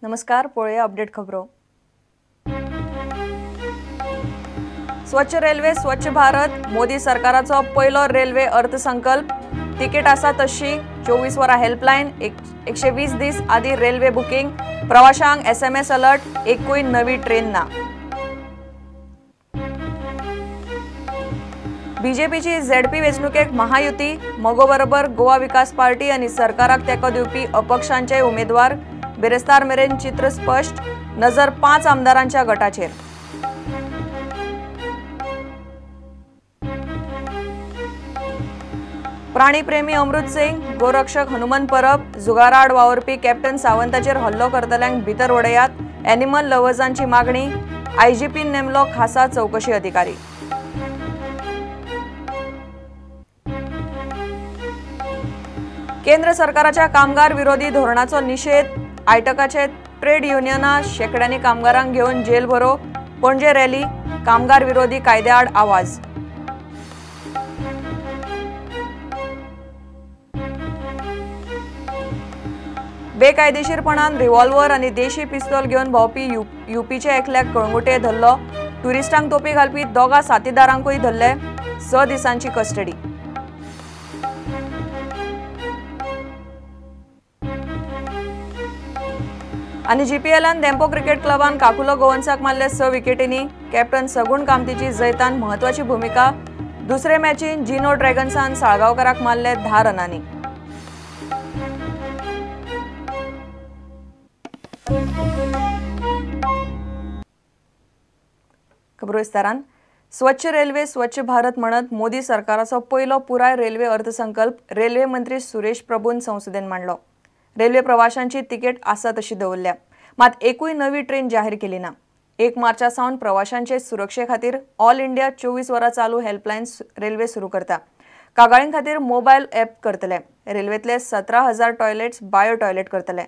नमस्कार, पळोवया अपडेट खबरो। स्वच्छ रेल्वे स्वच्छ भारत, मोदी सरकाराचो पयलो रेल्वे अर्थसंकल्प। तिकीट आसा तशी 24 वरां हेल्पलायन, 120 दीस आदी रेल्वे बुकिंग, प्रवाशांक SMS alert, एकूय नवी ट्रेन ना। बीजेपीची झेडपी वेंचणुकेक महायुती, मगो बरोबर गोवा विकास पार्टी आनी सरकाराक तेंको दिवपी अपक्षांचे उमेदवार। बिरेस्तार मेरेन चित्र स्पश्ट, नजर 5 आमदारांच्या गटाचेर। प्राणीप्रेमी अमृत सिंग, गोरक्षक हनुमंत परब, जुगाराआड वावुरपी कॅप्टन सावंताचेर हल्लो करतल्यांक भितर उडयात, एनिमल लवर्सांची मागणी। आयजीपीन नेमलो खासा चवकशी अधिकारी। केंद्र सरकाराच्या कामगार विरोधी धोरणाचो निषेध, आयटकाचे ट्रेड युनियनां शेकड्यांनी कामगारांक घेवन जेल भरो, पणजे रॅली, कामगार विरोधी कायद्याआड आवाज। बेकायदेशीरपणान रिव्हॉल्वर आनी देशी पिस्तोल घेवन भोंवपी युपीच्या एकल्याक कळंगुटे धरलो, ट्युरिस्टांक तोपी घालपी दोगा साथीदारांकूय धरले, 6 दिसांची कस्टडी। आनी जीपीएलान धेंपो क्रिकेट क्लबान काकुलो गोवन्साक मारले 6 विकेटींनी, कॅप्टन सगुण कामतीची जैतान म्हत्वाची भुमिका। दुसरे मॅचीन जिनो ड्रॅगन्सान साळगांवकाराक मारले 10 रनांनी। खबरो विस्तारान। स्वच्छ रेल्वे स्वच्छ भारत म्हणत मोदी सरकाराचो पयलो पुराय रेल्वे अर्थसंकल्प रेल्वे मंत्री सुरेश प्रभून संसदेन मांडलो। रेल्वे प्रवाशांची तिकेट आसा तशी दवरल्या, मात एकूय नवी ट्रेन जाहीर केली ना। 1 मार्चा सावन प्रवाशांचे सुरक्षे खातीर ऑल इंडिया 24 वरां चालू हेल्पलायन रेल्वे सुरू करता। कागाळीं खातीर मोबायल ॲप करतले। रेल्वेतले 17,000 टॉयलेट्स बायो टॉयलेट करतले।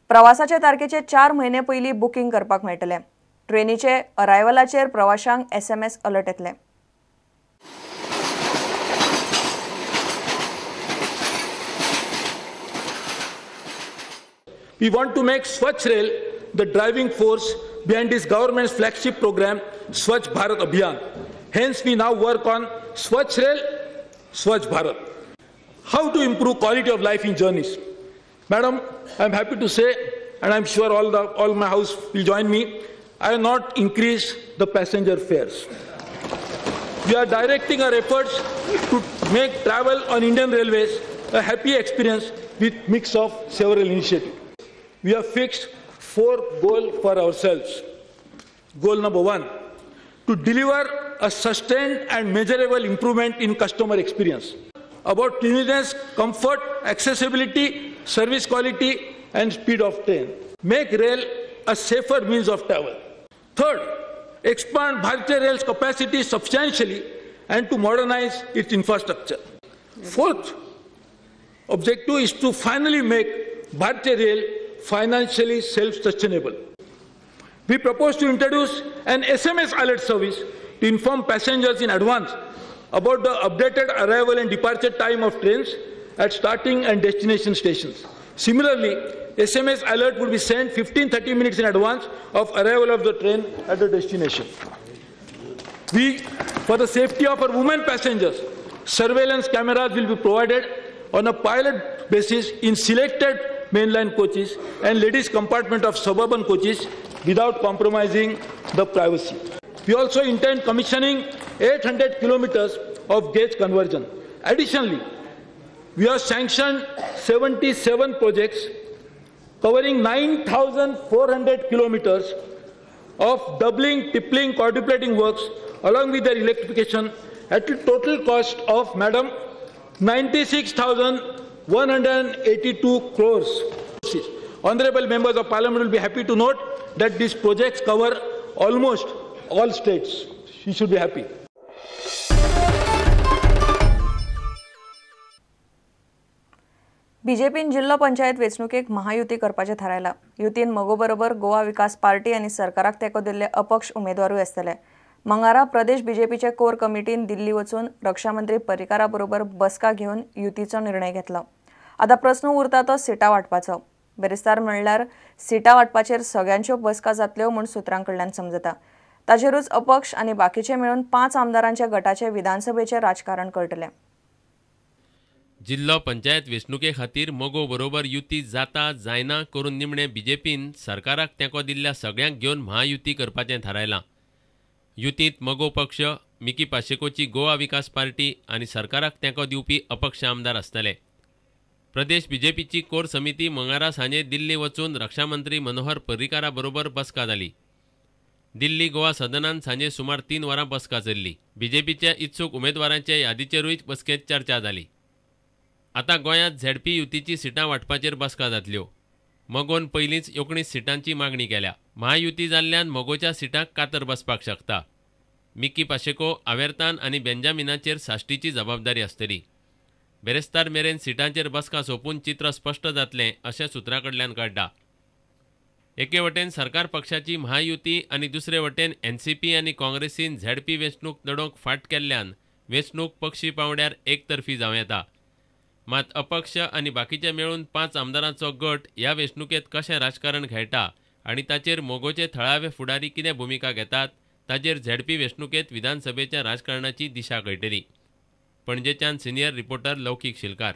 प्रवासाचे तारखेचे 4 म्हयने पयलीं बुकींग करपाक मेळटले। ट्रेनीचे अरायवलाचेर प्रवाशांक SMS alert येतले। We want to make Swachh Rail the driving force behind this government's flagship program, Swachh Bharat Abhiyan. Hence, we now work on Swachh Rail, Swachh Bharat. How to improve quality of life in journeys? Madam, I am happy to say, and I am sure all my house will join me, I have not increased the passenger fares. We are directing our efforts to make travel on Indian Railways a happy experience with mix of several initiatives. We have fixed 4 goals for ourselves. Goal number 1, to deliver a sustained and measurable improvement in customer experience about cleanliness, comfort, accessibility, service quality and speed of train. Make rail a safer means of travel. Third, expand Bharatiya Rail's capacity substantially and to modernize its infrastructure. Fourth objective is to finally make Bharatiya Rail financially self-sustainable. We propose to introduce an SMS alert service to inform passengers in advance about the updated arrival and departure time of trains at starting and destination stations. Similarly, SMS alert would be sent 15-30 minutes in advance of arrival of the train at the destination. We, for the safety of our women passengers, surveillance cameras will be provided on a pilot basis in selected mainline coaches and ladies compartment of suburban coaches without compromising the privacy. We also intend commissioning 800 kilometers of gauge conversion. Additionally, we have sanctioned 77 projects covering 9,400 kilometers of doubling, tripling, quadrupling works along with their electrification at a total cost of, Madam, 96,182 crores. Honorable members of Parliament will be happy to note that these projects cover almost all states. You should be happy. बीजेपीन जिल्लो पंचायत वेंचणुकेक महायुती करपाचें थारायलां. युतीन मगो बरोबर गोवा विकास party आनी सरकाराक तेंको दिल्ले अपक्ष उमेदवारूय आसतले. मंगारा प्रदेश बीजेपीचे कोर कमिटीन दिल्ली वचून रक्षामंत्री पर्रीकारा बरोबर बसका घेवन युतीचो निर्णय घेतलो. आतां प्रस्न उरता तो सिटां वांटपाचो. बेरेस्तार म्हणल्यार सिटां वांटपाचेर सगळ्यांच्यो बसका जातल्यो म्हूण सुत्रां कडल्यान समजता. ताचेरूच अपक्ष आनी बाकीचे मेळून 5 आमदारांच्या गटाचे विधानसभेचें राजकारण कळटलें. जिल्लो पंचायत वेंचणुके खातीर मगो बरोबर युती जाता जायना करून निमणे बीजेपीन सरकाराक तेंको दिल्ल्या सगळ्यांक घेवन महायुती करपाचें थारायलां. युतींत मगो पक्ष, मिकी पाशेकोची गोवा विकास पार्टी आनी सरकाराक तेंको दिवपी अपक्ष आमदार आसतले. प्रदेश बीजेपीची कोर समिती मंगळारा सांजे दिल्ली वचून रक्षामंत्री मनोहर पर्रीकारा बरोबर बसका जाली. दिल्ली गोवा सदनान सांजे सुमार 3 वरां बसका चल्ली. बीजेपीच्या इत्सूक उमेदवारांचे यादीचेरूय बसकेंत चर्चा जाली. आतां गोंयांत झेडपी युतीची सिटां वांटपाचेर बसका जातल्यो. मगोन पयलींच 19 सिटांची मागणी केल्या. महायुती जाल्ल्यान मगोच्या सिटांक कातर बसपाक शकता. मिकी पाशेको, आवेर्तान आनी बेंजामिनाचेर साश्टीची जबाबदारी आसतली. बेरेस्तार मेरेन सिटांचेर बसका सोंपून चित्र स्पश्ट जातलें अशें सुत्रां कडल्यान कळटा. एके वटेन सरकार पक्षाची महायुती आनी दुसरे वटेन एनसीपी आनी काँग्रेसीन झेडपी वेंचणूक लडोवंक फाट केल्ल्यान वेंचणूक पक्षी पांवड्यार एकतर्फी जावं येता. मात अपक्ष आनी बाकीचे मेळून 5 आमदारांचो गट ह्या वेंचणुकेंत कशें राजकारण खेळटा आनी ताचेर मोगोचे थळावे फुडारी कितें भुमिका घेतात ताचेर झेडपी वेंचणुकेंत विधानसभेच्या राजकारणाची दिशा कळटली. पणजेच्यान सिनियर रिपोर्टर लौकीक शिलकार.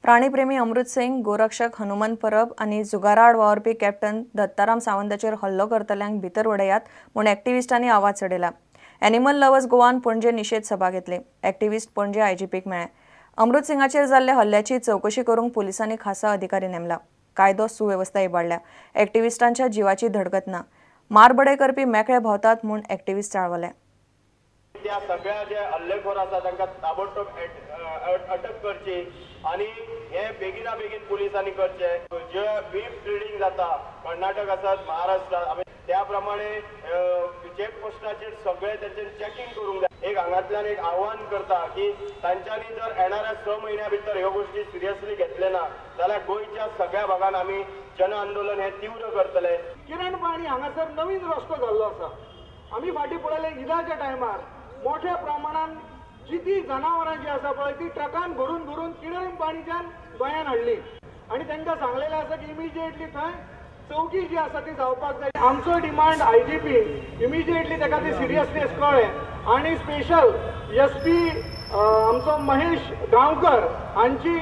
प्राणीप्रेमी अमृत सिंग, गोरक्षक हनुमान परब आनी जुगाराआड वावुरपी कॅप्टन दत्ताराम सावंताचेर हल्लो करतल्यांक भितर उडयात म्हूण एक्टिविस्टांनी आवाज चडयला. एनिमल लवर्स गोवान पणजे निशेध सभा घेतली. एक्टिविस्ट पणजे आयजीपीक मेळ्ळे. अमृत सिंगाचेर जाल्ल्या हल्ल्याची चवकशी करूंक पुलिसांनी खासा अधिकारी नेमला. कायदो सुवेवस्था इबाडल्या. एक्टिविस्टांच्या जिवाची धडगत ना. मारबडय करपी मेकळे भोंवतात म्हूण एक्टिविस्ट चाळवले. त्या सगळ्या जे हल्लेखोर आसा तांकां ताबडतोब अटक करची आनी हे बेगिना बेगीन पुलिसांनी करचे. जे बीफ ट्रेडिंग जाता कर्नाटक आसत महाराष्ट्रात त्या प्रमाणे चेक पोस्टाचेर सगळे तांचे चॅकिंग करूंक जाय. एक हांगांतल्यान एक आव्हान करता की तांच्यांनी जर येणाऱ्या 6 म्हयन्या भितर ह्यो गोश्टी सिरियसली घेतले ना जाल्यार गोंयच्या सगळ्या भागान आमी जन आंदोलन हे तीव्र करतले. किरण पाणी हांगासर नवीन रस्तो जाल्लो आसा. आमी फाटीं पळयले ईदाच्या टायमार मोठ्या प्रमाणान जी ती जनावरां जी आसा पळय ती ट्रकान भरून भरून किरण पाणीच्यान गोंयान हाडली आनी तांकां सांगलेलें आसा की इमिजिएटली थंय चौकी जी आसा ती जावपाक जाय. आमचो डिमांड आयजीपी इमिजिएटली ताका ती सिरियसनेस कळ्ळें आनी स्पेशल एसपी आमचो महेश गांवकर हांची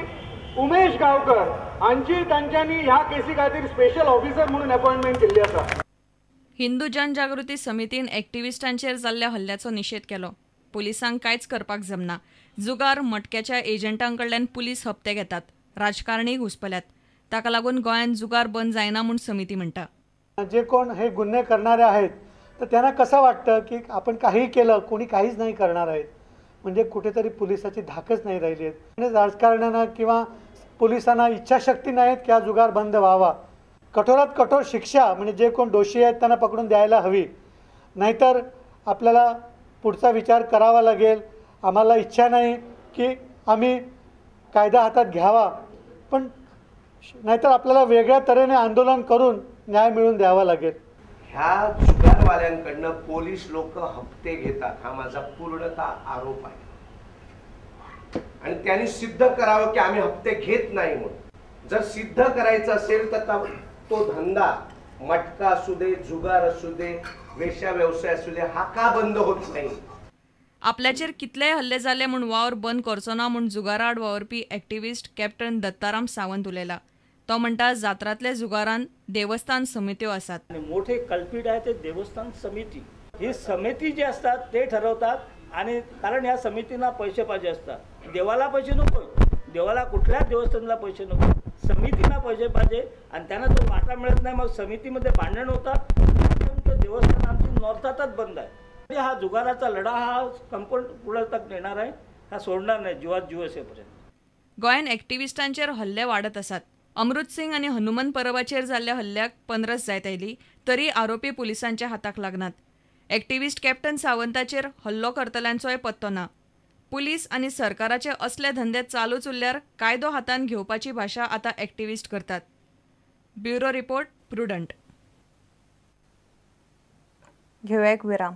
उमेश गांवकर हांची तांच्यांनी ह्या केसी खातीर स्पेशल ऑफिसर म्हणून अपॉयंटमेंट केल्ली आसा. हिंदू जनजागृती समितीन एक्टिविस्टांचेर जाल्ल्या हल्ल्याचो निशेध केलो. पुलिसांक कांयच करपाक जमना. जुगार मटक्याच्या एजंटां कडल्यान पुलीस हप्ते घेतात. राजकारणी घुसपल्यात. ताका लागून गोंयांत जुगार बंद जायना म्हूण समिती म्हणटा. जे कोण हे गुन्हे करणारे आहेत तर त्यांना कसं वाटतं की आपण काही केलं कोणी काहीच नाही करणार आहेत, म्हणजे कुठेतरी पोलिसाची धाकच नाही राहिली आहे. म्हणजे राजकारण्यांना किंवा पोलिसांना इच्छाशक्ती नाही की हा जुगार बंद व्हावा. कठोरात कठोर शिक्षा म्हणजे जे कोण दोषी आहेत त्यांना पकडून द्यायला हवी, नाहीतर आपल्याला पुढचा विचार करावा लागेल. आम्हाला इच्छा नाही की आम्ही कायदा हातात घ्यावा, पण नाहीतर आपल्याला वेगळ्या तऱ्हेने आंदोलन करून न्याय मिळवून द्यावा लागेल. ह्या जुगारवाल्यांकडनं पोलीस लोक हप्ते घेतात हा माझा पूर्णतः आरोप आहे आणि त्यांनी सिद्ध करावं की आम्ही हप्ते घेत नाही म्हणून. जर सिद्ध करायचं असेल तर तो धंदा मटका असू दे, जुगार असू दे, वेश्या व्यवसाय असू दे, हा का बंद होत नाही? आपल्याचेर कितलेय हल्ले जाले म्हूण वावर बंद करचो ना म्हूण जुगाराआड वावुरपी एक्टिविस्ट कॅप्टन दत्ताराम सावंत उलयला. तो म्हणटा जात्रांतल्या जुगारान देवस्थान समित्यो आसात. मोठे कल्पीट आहे ते देवस्थान समिती. ही समिती जी असतात ते ठरवतात आणि कारण ह्या समितींना पैसे पाहिजे असतात. देवाला पैसे नको, देवाला कुठल्याच देवस्थानाला पैसे नको, समितींना पैसे पाहिजे आणि त्यांना तो वाटा मिळत नाही. मग समितीमध्ये भांडण होतात. देवस्थान आमची नॉर्थातच बंद आहे. हा जुगाराचा लढा हा संपूर्ण पुढे तक नेणार आहे, हा सोडणार नाही जीवात जीव असेपर्यंत. गोंयांत एक्टिविस्टांचेर हल्ले वाडत आसात. अमृत सिंग आनी हनुमान परबाचेर जाल्ल्या हल्ल्याक 15 जायत आयली तरी आरोपी पुलिसांच्या हाताक लागनात. एक्टिविस्ट कॅप्टन सावंताचेर हल्लो करतल्यांचोय पत्तो ना. पुलीस आनी सरकाराचे असले धंदे चालूच उरल्यार कायदो हातांत घेवपाची भाशा आतां एक्टिविस्ट करतात. Bureau report, Prudent. घेवया एक विराम.